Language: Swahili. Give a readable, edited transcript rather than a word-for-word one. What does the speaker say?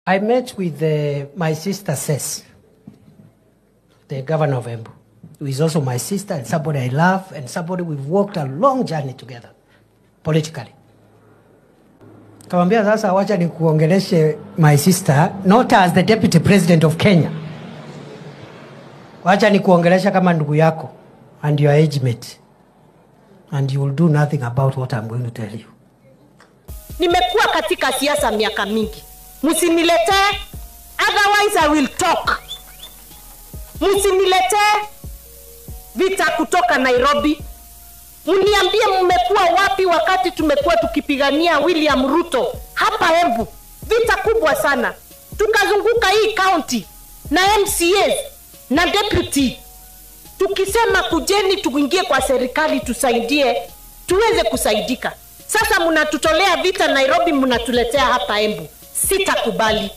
I met with my sister Cess, the governor of Embu, who is also my sister and somebody I love and somebody we've walked a long journey together politically. Kamwambia sasa, wacha nikuongeleshe my sister, not as the deputy president of Kenya. Wacha nikuongelesha kama ndugu yako and your age mate. And you will do nothing about what I'm going to tell you. Nimekuwa katika siasa miaka mingi. Msiniletee, otherwise I will talk. Msiniletee vita kutoka Nairobi. Mniambie mmekuwa wapi wakati tumekuwa tukipigania William Ruto hapa Embu. Vita kubwa sana. Tukazunguka hii county na MCAs na deputy. Tukisema kujeni tuingie kwa serikali tusaidie, tuweze kusaidika. Sasa mnatutolea vita Nairobi, mnatuletea hapa Embu. Sitakubali.